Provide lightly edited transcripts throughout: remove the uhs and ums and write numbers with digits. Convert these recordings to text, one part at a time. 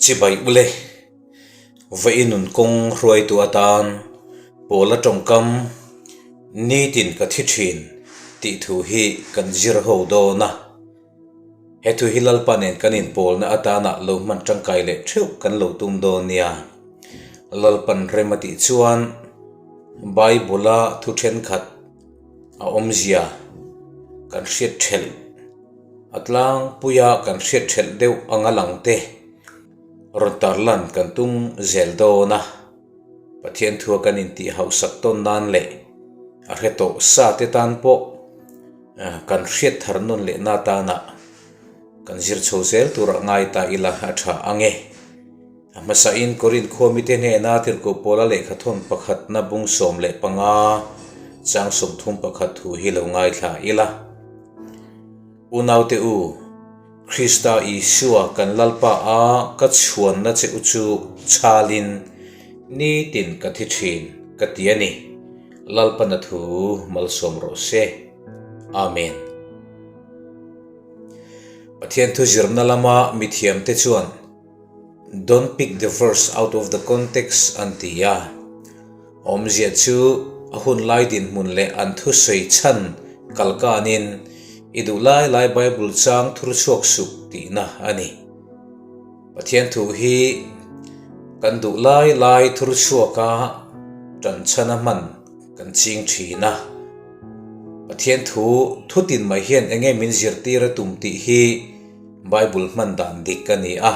Chibai ule, vawi nun kawng hruaitu atan Pawla tawngkam nitin ka thi thin tih thu hi kan zir ho dawn a. He thu hi Lalpa nen kan inpawlna atana lo hman tangkai leh theuh kan lo tum dawn nia. Lalpan rem a tih chuan Bible-a thu thenkhat a awmzia kan hriat thelh a tlangpuia kan hriat thelh deuh anga lang te rawn tarlan kan tum zel dawn a. Pathian thua kan intih hauhsak tawn nan leh a hre tawh sa te tan pawh kan hriat thar nawn leh na tana kan zir chho zel tur a ngai ta ila a tha ang e. A hmasain Korinth khua mite hnena tirhkoh pawla lehkhathawn pakhatna bung 15 chang 31 thu hi lo ngaithla ila. Unaute u, Krista Isua kan Lalpa a ka chhuanna che u chu chhalin nitin ka thi thin ka ti a ni. Lalpana thu malsawm rawh se. Amen. Pathian thu zirna lama mithiamte chuan Don't pick the verse out of the context an ti a. Awmzia chu a hun lai dinhmun leh an thusawi chhan kal kanin i duh lai lai Bible chang thur chhuak suh tihna a ni. Pathian thu hi kan duh lai lai thur chhuaka tan chhan a hman kan ching thin a. Pathian thu thutin mai hian enge min zirtir a tum tih hi Bible hman dan dik a ni a,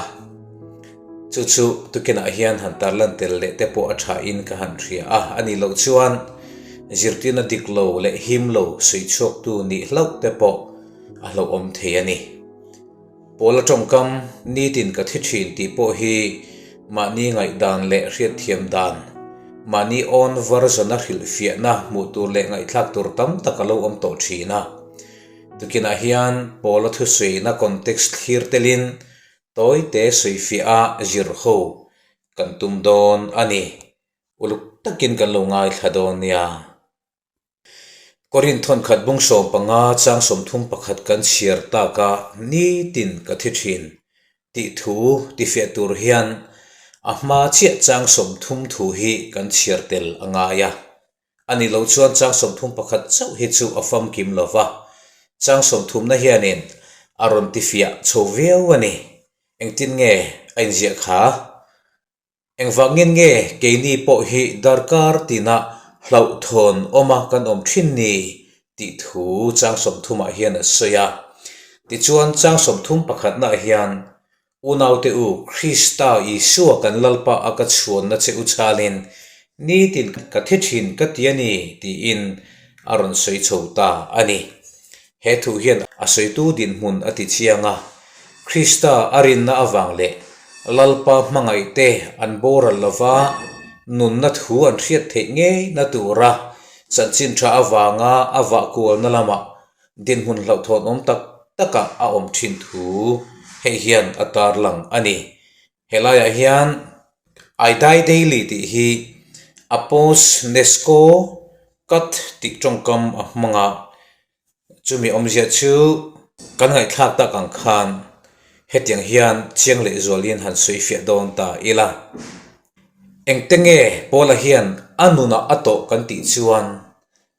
chu chu tukinah hian han tarlan tel leh te pawh a thain ka han hria a, a nih loh chuan zirtirna dik lo leh him lo sawi chhuaktu nih hlauh te pawh a hlauhawm thei a ni. Pawla tawngkam nitin ka thi thin tih pawh hi mahni ngaihdan leh hriatthiam dan, mahni awn version a hrilhfiahna hmuh tur leh ngaihthlak tur tam tak a lo awm tawh thin a. Tukinah hian Paula thusawiina context thlir telin tawite sawifiah a zir ho kan tum dawn a ni. Uluk takin kan lo ngaithla dawn nia. Korinth thawnkhat bung 15 chang 31 kan chhiar taka nitin ka thi thin tih thu tifiah tur hian a hma chiah chang 30 thu hi kan chhiar tel a ngai a. A ni lo chuan chang 31 chauh hi chu a famkim lo va, chang sawmthumna hianin a rawn tifiah chho viau a ni. Engtin nge a inziah kha? Engvangin nge keini pawh hi darkar tina hlauhthawn awma kan awm thin ni? tih thu chang sawmthumah hian a sawi a. Tichuan chang sawmthum pakhatnaah hian Unaute u, Krista Isua kan Lalpa a ka chhuanna che u chhalin nitin ka thi thin ka ti a ni, tiin a rawn sawi chho ta a ni. He thu hian a sawitu dinhmun a ti chiang a, Krista a rinna avang leh Lalpa hmangaihte an boral lova nunna thu an hriat theih ngeina tura chanchin tha avanga a vah kualna lamah Dinhmun hlauhthawn awm tak takah a awm thin thu hei hian a tarlang a ni. Helaiah hian I Die Daily tih hi a post Nesco cut tih tawngkam a hmang a, chumi awmzia chu kan ngaihthlak tak ang khan hetiang hian chiang leh zualin han sawi fiah dawn ta ila. Engte nge Paula hian a nunah a tawh kan tih chuan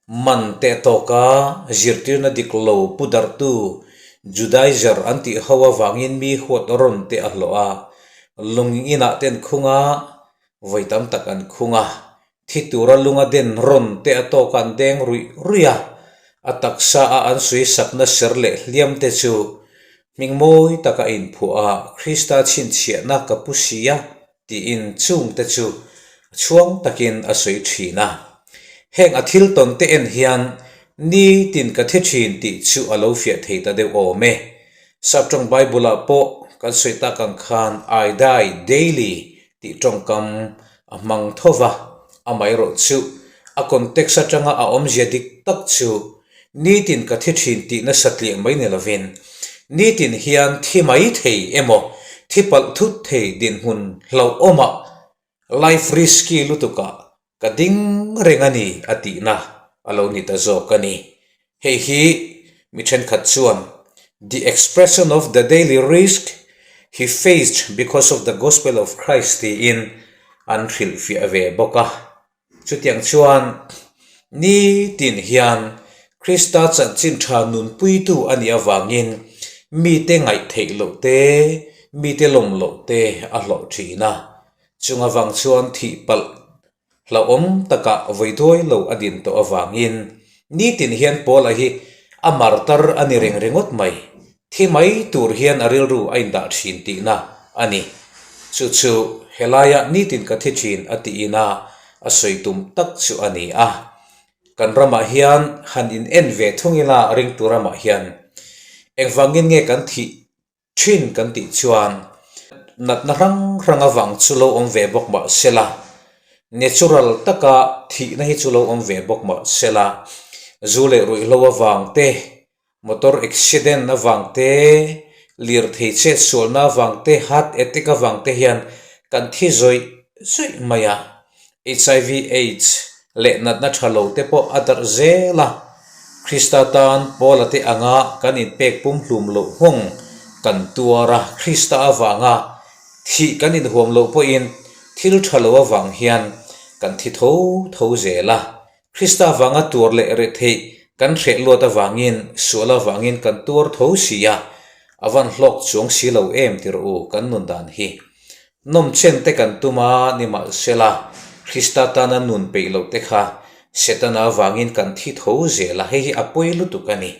Man teh tawka zirtirna dik lo pu darhtu Judaizer an tih ho avangin mi huat rawn te a hlawh a, lung inah te an khung a, vawi tam tak an khung a, thi tura lunga den rawn te a tawka an deng ruih ruih a, a taksa a an suisakna ser leh hliam te chu hming mawi taka a inphuah a, Krista chhinchhiahna ka pu si a. Tiin chungte chu chhuang takin a sawi thin a. Heng a thil tawn te en hian nitin ka thi thin tih chu a lo fiah thei ta deuh awm e. Saptawng Bible ah pawh kan sawi tak ang khan I die daily tih tawngkam a hmang tho va, amaherawh chu a context atanga a awmzia dik tak chu Nitin ka thi thin tih nasa tliah mai ni lovin, nitin hian thi mai thei emaw, thi palh thut thei dinhmun hlauhawmah, life risky lutukah ka ding reng a ni a tihna a lo ni ta zawk a ni. Hei hi mi thenkhat chuan the expression of the daily risk. He faced because of the gospel of Christ tiin an hrilhfiah ve bawk a. Chutiang chuan nitin hian Krista chanchin tha nunpuitu a nih avangin mite ngaih theih loh te, mite lawm loh te a hlawh thin a. Chung avang chuan thih palh hlauhawm takah vawi duai lo a din tawh avangin nitin hian Paula hi a martar a ni reng ringawt mai. Thi mai tur hian a rilru a indah thin tihna a ni. Chu chu helaia nitin ka thi thin a tiin a a sawi tum tak chu a ni a. Kan ramah hian han in en ve thung ila ringtu ramah hian engvangin nge kan thih thin kan tih chuan natna hrang hrang avang chu lo awm ve bawk mah sela natural taka thihna hi chu lo awm ve bawk mah sela zu leh ruihhlo avang te Motor accident avang te, lirthei chetsualna avang te, heart attack avang te hian kan thi zawih zawih mai a. Hiv aids leh natna tha lo te pawh a darh zel a. Krista tan Paula te anga kan inpek pumhlum loh nghawng kan tuar a, Krista avanga thih kan inhuam loh pawhin thil tha lo avang hian kan thi tho tho zel a. Krista vanga tuar leh retheih kan hreh luat avangin sual avangin kan tuar tho si a, a van hlawk chuang si lo em ti rawh u kan nun dan hi. Nawm chen te kan tum a nimahsela Krista tana nun peih loh te kha Setana avangin kan thi tho zel a, hei hi a pawi lutuk a ni.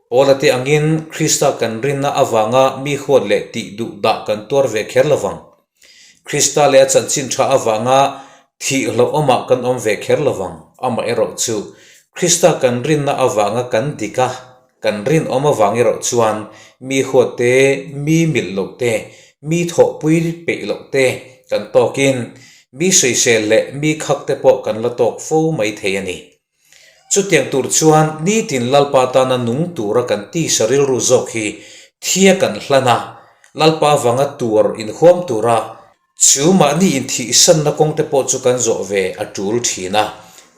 Paula te angin Krista kan rinna avanga mi huat leh tih duh dah kan tuar ve kher lo vang. Krista leh a chanchin tha avanga thih hlauhawmah kan awm ve kher lo vang. Amaherawh chu, Krista kan rinna avanga kan dik a, kan rinawm avang erawh chuan mi huat te, mi milh loh te, mi thawhpui peih loh te kan tawkin mi sawisel leh mi khak te pawh kan la tawk fo mai thei a ni. Chutiang tur chuan nitin Lalpa tana nung tura kan tisa rilru zawk hi thia kan hlan a, Lalpa avanga tuar inhuam tura chu mahni inthihsanna kawngte pawh chu kan zawh ve a tul thin a.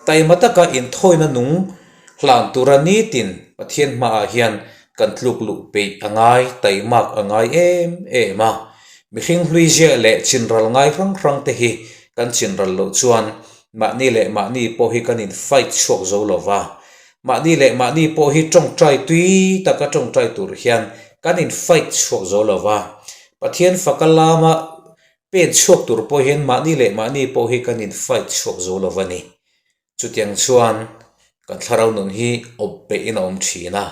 Taima taka inthawina nung hlan tura nitin Pathian hmaah hian kan tluk luh peih a ngai, taimak a ngai em em a. Mihring hlui ziah leh chinral ngai hrang hrangte hi kan chinral loh chuan Mahni leh mahni pawh hi kan in fight chhuak zo lo va, mahni leh mahni pawh hi tawngtai tui taka tawngtai tur hian kan in fight chhuak zo lo va, Pathian faka lama pen chhuak tur pawh hian mahni leh mahni pawh hi kan in fight chhuak zo lo va ni. Chutiang chuan kan thlarau nun hi awp peihin a awm thin a,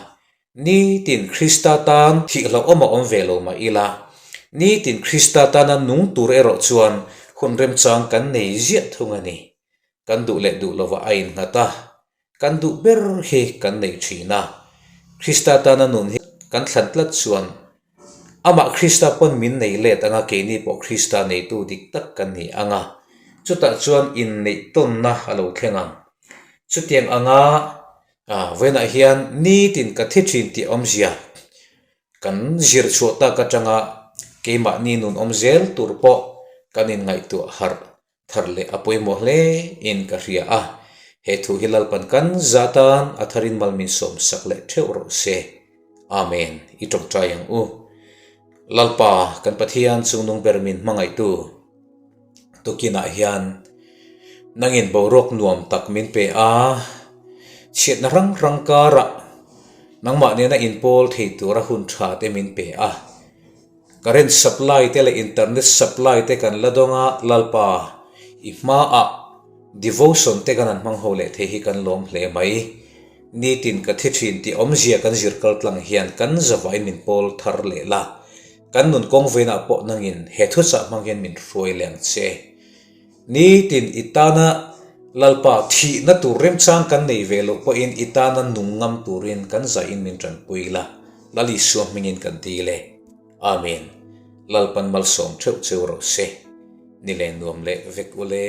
Nitin Krista tan thih hlauhawm a awm ve lo mah ila, nitin Krista tana nung tur erawh chuan hun remchang kan nei ziah thung a ni. Kan duh leh duh lovah a innghat a, kan duh ber hi kan nei thin a. Krista tana nun hi kan thlan tlat chuan amah Krista pawn min nei let anga keini pawh Krista neitu dik tak kan ni anga, chutah chuan inneih tawnna a lo thleng ang. Chutiang anga A, vawiinah hian nitin ka thi thin tih awmzia kan zir chhuah tak atanga keimahni nun awm zel tur pawh kan inngaihtuah harh thar leh a pawimawh hle in ka hria a, he thu hi Lalpan kan za tan a tharin mal min sawm sak leh theuh rawh se. Amen. I tawngtai ang u. Lalpa kan Pathian chungnung ber min hmangaihtu. Tukinah hian nangin boruak nuam tak min pe a, chhiatna hrang hrang karah nangmah nena inpawl thei tura hun tha te min pe a. Current supply te leh internet supply te kan la dawng a, Lalpa i hmaah devotion te kan han hmang ho leh thei hi kan lawm hle mai. Nitin ka thi thin tih awmzia kan zir kal tlang hian kan zavai min pawl thar leh la. Kan nun kawng vawiinah pawh nangin he thuchah hmang hian min hruai leh ang che. Nitin i tana Lalpa thihna tur remchang kan nei ve loh pawhin i tana nung ngam turin kan zaiin min tanpui la, Lal Isua hmingin kan dil e. Amen. Lalpan malsawm theuh cheu rawh se. Ni leh nuam leh vek ule.